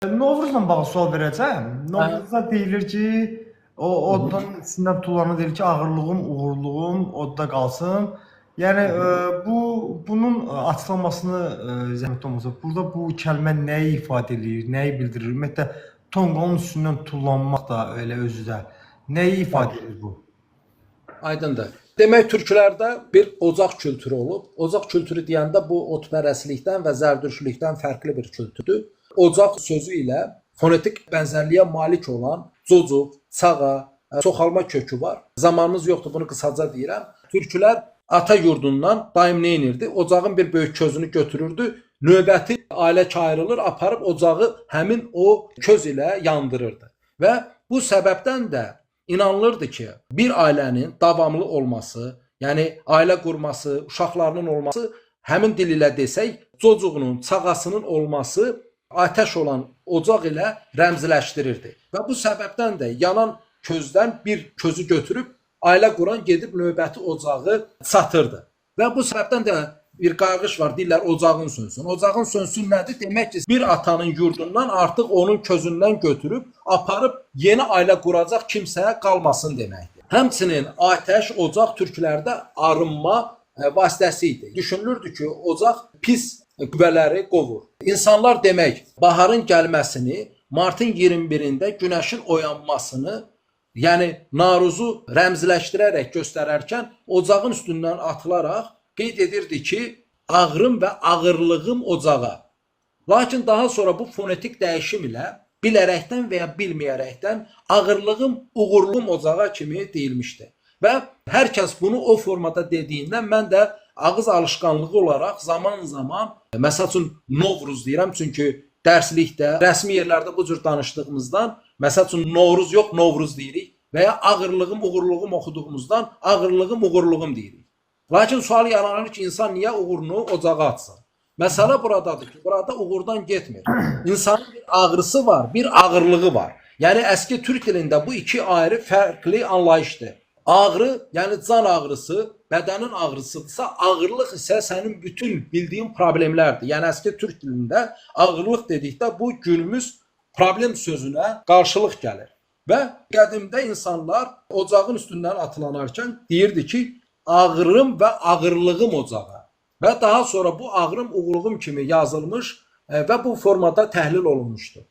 Novruzla bağlı sual verəcəm. Novruzda deyilir ki, o oddan içindən tullana deyir ki, ağırlığım, uğurluğum odda qalsın. Yəni bunun açıqlamasını zəhmət olmasa, burada bu kəlmə nəyi ifadə eləyir, nəyi bildirir? Ümumiyyətlə tonqalın üstündən tullanmaq da elə özü də nəyi ifadə edir bu? Aydındır. Demək türklərdə bir ocaq kültürü olub. Ocaq kültürü deyəndə bu otpərəstlikdən və zərdüştlükdən fərqli bir kültürdür. Ocaq sözü ilə fonetik bənzərliyə malik olan cocuq, çağa, çoxalma kökü var. Zamanımız yoxdur, bunu qısaca deyirəm. Türklər ata yurdundan daim nə edirdi? Ocağın bir böyük közünü götürürdü. Növbəti ailə ki ayrılır, aparıb ocağı həmin o köz ilə yandırırdı. Və bu səbəbdən də inanılırdı ki, bir ailənin davamlı olması, yəni ailə qurması, uşaqlarının olması, həmin dil ilə desək, cocuğunun, çağasının olması atəş olan ocaq ilə rəmzləşdirirdi. Və bu səbəbdən də yanan közdən bir közü götürüb ailə quran gedib növbəti ocağı satırdı. Və bu səbəbdən də bir qayğış var, deyirlər ocağın sönsün. Ocağın sönsün nədir? Demək ki, bir atanın yurdundan artıq onun közündən götürüb aparıb yeni ailə quracaq kimsəyə qalmasın deməkdir. Həmçinin atəş, ocaq türklərdə arınma vasitəsi idi. Düşünülürdü ki, ocaq pis qüvvələri qovur. İnsanlar demək, baharın gəlməsini, martın 21-də günəşin oyanmasını, yəni Naruzu rəmzləşdirərək göstərərkən ocağın üstündən atılaraq qeyd edirdi ki, ağrım və ağırlığım ocağa. Lakin daha sonra bu fonetik dəyişim ilə bilərəkdən və ya bilməyərəkdən ağırlığım, uğurluğum ocağa kimi deyilmişdi. Və hər kəs bunu o formada dediyindən mən də ağız alışqanlığı olaraq zaman-zaman, məsəl üçün Novruz deyirəm, çünki dərslikdə, rəsmi yerlərdə bu cür danışdığımızdan, məsəl üçün Novruz yox, Novruz deyirik və ya ağırlığım, uğurluğum oxuduğumuzdan ağırlığım, uğurluğum deyirik. Lakin sual yaranır ki, insan niyə uğurunu ocağa atsın? Məsələ buradadır ki, burada uğurdan getmir. İnsanın bir ağrısı var, bir ağırlığı var. Yəni əski türk dilində bu iki ayrı fərqli anlayışdır. Ağrı, yəni can ağrısı, bədənin ağrısıdırsa, ağırlıq isə sənin bütün bildiyin problemlərdir. Yəni əski türk dilində ağırlıq dedikdə bu günümüz problem sözünə qarşılıq gəlir. Və qədimdə insanlar ocağın üstündən atılanarkən deyirdi ki, ağrım və ağırlığım ocağa. Və daha sonra bu ağrım, uğurluğum kimi yazılmış və bu formada təhlil olunmuşdur.